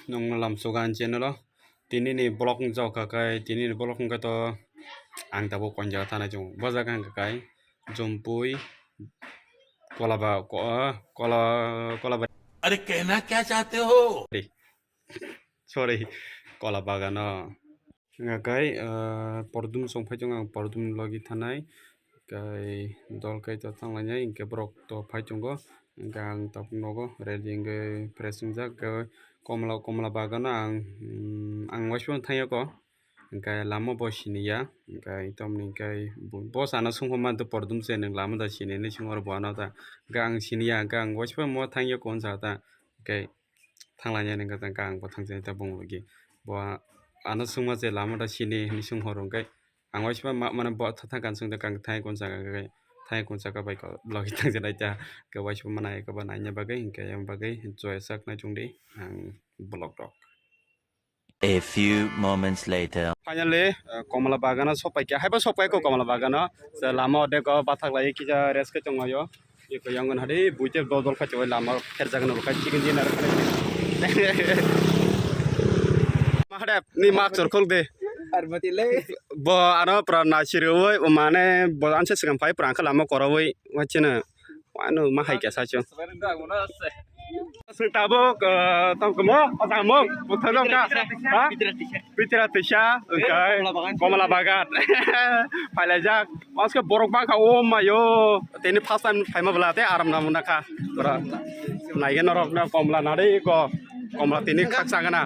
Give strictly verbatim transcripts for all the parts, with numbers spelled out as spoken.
Nung lamsogo ani channel o. Tini ni vlog wng jao kha kai, tini ni vlog wngkha to ang tabuk koin jaga thanai chwng. Bo jaga wngkha kai Jompui Kolaba, ko-, ah, Kola, Kolaba. अरे कहना क्या चाहते हो? Sorry, Kola Bagano. Wngkha kai, ah, Pordum song phai tongo, ang Pordum ni logi thanai. Kai dol kai to thanglainai, hingke borok to phai tongo. Hingke ang tabuk nogo ready wngwi fresh wngjak. Hingke Komla, Komla Bagano ang, mm, ang waisa thangya ko. Hingke lama bo siniya. Hingke itomni hingke bo, bo sana sungkho manto Pordum se nwng lama da sini hinwi sungor bo ano ta. Hingke ang siniya, hingke ang waisa mo thangya ko wngsa ta. Hingke thanglainai hingke ta, hingke ang bo thangjani ta bung logi. Bo ano sungma se lama da sini hinwi sunghoro hingke ang waisa ma, mane bo tha-, thangka sung ta kang thai kun saka kai, thai kun saka bai ko logi thangjani ta. Hingke waisa mana eko ba naina bagwi hingke yang bagwi joya sak nai chungdi ang vlog rok. A few moments later. Finally, uh, Komla Bagano sopaikha. Haibo sopaikha Komla Bagano. Se lama o dego bathak lai kisa rest khe tonglaio. Eko yang hadi buite dol dol kha choi lama o pherjak no kha chicken dinner. Ma hade ni mak chor khol de. Armati le. Bo ano pra na siroi mane bo anse sikam phai pra kha lama koroi wachina. Wano ma hai kya sacho. Sing tabuk, eh, tong kumo, o tamo, o tamo ka, ha? Pitra Tisha, okay. Komla Bagan. Phailajak. Maske borok bangkha, oh my yo. Tini first time phaima bwla te aram na muna kha. Pura. Naige norok na Komla nari ko. Komla tini khaksa gana.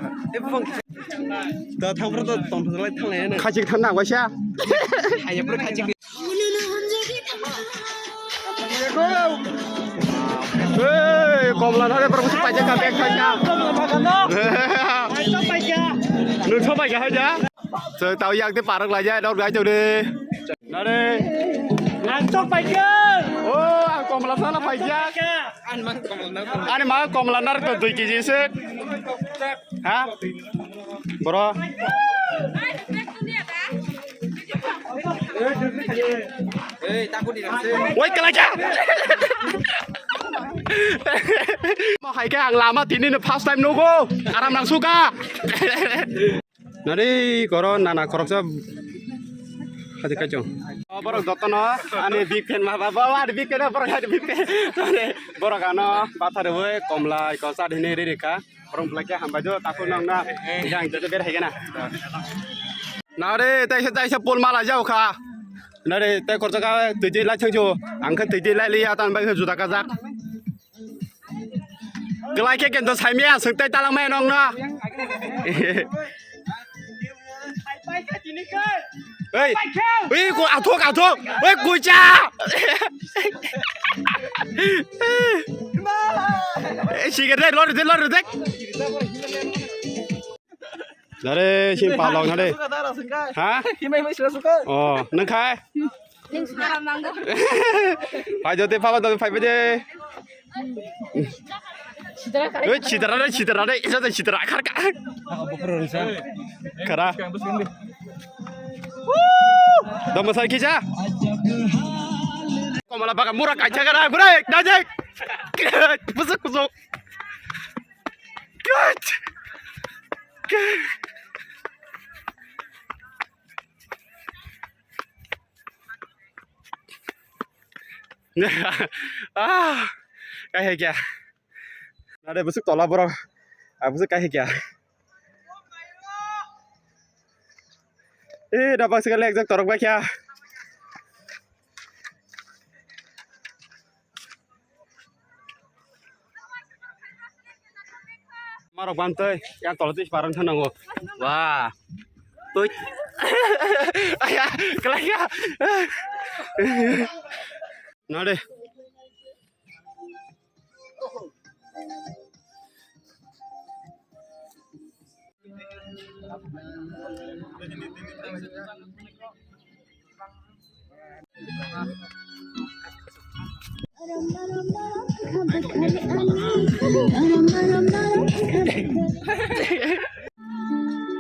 Da thangpro to tong lai thanglai na. Khajik thang na waisa. Hai pura khajik. Hey, Komla nare, bro, musu paja ka bag paja. Nung so paja haja. So, tau yak de parok laja, dor gai chode. Nare. Ang to paja. Oh, ang Komla sana paja. Ani ma Komla nar to dui kg se. Ha? Bro. Woi, kelaja. Mo hai ke ang lama tini no first time nugo. Aram nang suka. Nari koro nana koroksa. Hadi kacang. Oh, borok jotono ani big fan ma ba, ba, ba, big fan, borok ani big fan. Borok ano bathar we Komla ko sa dhini ri rika. Borok belai khe hambai do, takhuk nang na. Yang joto ber hai gana. Nare, taisa, taisa pol mala jau kha. Nare, tai korjak ka twi twi lai chang chu. Ang khe twi twi lai liya, tan bai khe juda kajak. Kelai khe kento saimaya, swngtai talangmaya nongno. Hei, hei, ko athok, athok, hei, kucha. Eh, sigaret, lori de, lori de. Nare, sim palok nare. Ha? Oh, nang khai? Pai jote, papa jote, pai bede. Oi, chidra re, chidra re, isa de chidra, khar ka. Khara. Dama sai kija. Komla baga mura kacha gara, gure, najek. Busuk, busuk. Good. Ah, kahai kya? Nade busuk tola borok. Ah, busuk kahai kya? Eh, da bak sekali ekjak torok bai kya? Marok bantoi, yang tolo twi parang thanango. Wah. Tui. Aya, kelai ya. Nade.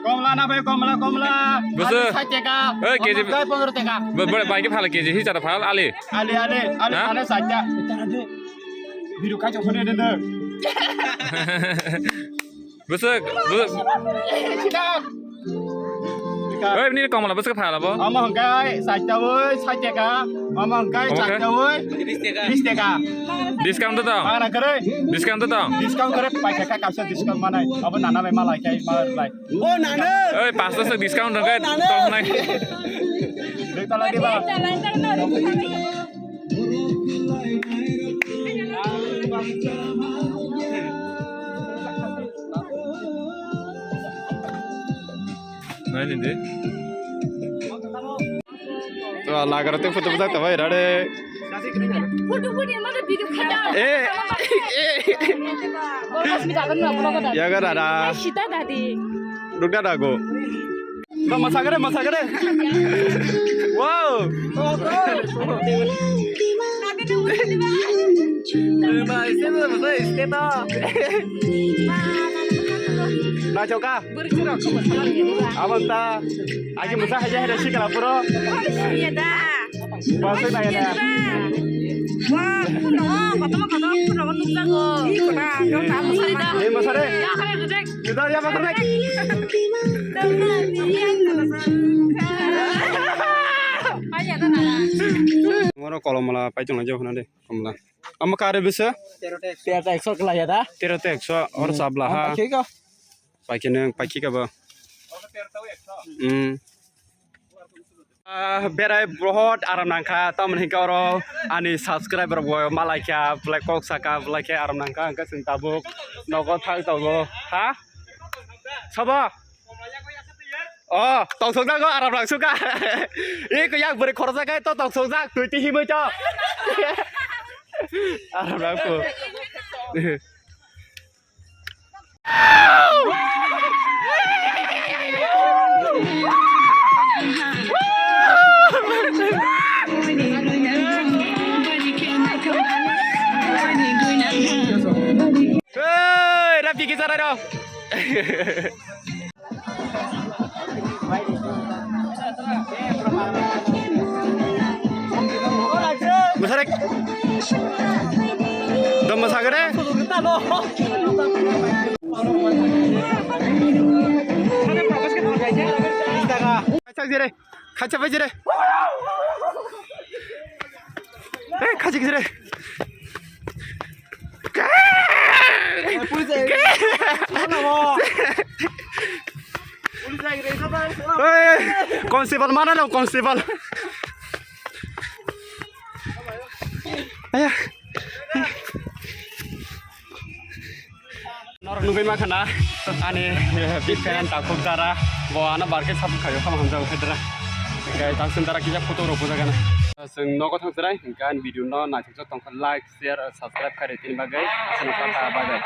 Komla na bai, komla, komla. Busu. Ani sait taka. Eh, K G. Dai pondro taka. Bo-, bo-, bai ke phal K G hi chara phal ali. Ali, ali, ali, ha? Ani sait taka. Biru kai chok phone de de. Bwswk, bwswk. Oi, nini komla bwswk phala bo? Omo hwnkhe chaita oi sait taka, omo hwnkhe Omo hwnkhe? Chaita oi bis taka. Discount to tong? Mana kwrwi? Discount to tong? Discount kwrwi paisa kha kaisa discount manai. Abo nana bai malai khai malai. O nana. Oi, pasto swk discount hwnkhe O nana. Tongnai. Rwi tala diba? Nai ni de. To lagar te photo bujak ta bai rade. Photo photo mane video khata. Eh. Bolo smi dagan na bolo da. Ya ga dada. Sita dadi. Duk dada go. To masagre masagre. Wow. Nachoka. Abang ta. Aji musa haja haja sikala puro. Basa naya na. Wah, kuno, koto koto kuno nukjago. Hei masare. Kita ya masare. Moro kolom mala pai tong jao na de, kolom mala. Amo kare bisa? Tero ta ekso kela ya da. Tero ta ekso or sabla ha. Paikhe ko. Paikhe nang paikhe ka ba. Hmm. Ah, berai bohot aram nangkha, tamoni hwnkhe oro ani subscriber bo malaikha, belai kok saka, belai khe aram nangkha, hwnkhe chwng tabuk nogo thang tongo, ha? Sabo? Oh, tongsok jago aram nangsuka. Iko yak bwrwi khoroksa khe to tongsok jak, twi twi himwi to. Aram nangkho. Hey, rapi ke chara ro. Masarek. Dom masagade. Kacha jere. Kacha jere. Eh, kacha jere. Police ai. Police ai re, jata. Oi, constable mana lo, constable. Aya. Norok nugui makhana ani big fan Takhuk Dara, bo ano barke support khayo, khama hamjak khe dara. Hingke tangsong dara kisa photo rok bujagana. Chwng nogo thang chwrai, hingke ani video no naithok jak tongkha, like, share, subscribe khairi tini bagwi. Aswk no kha bagwi.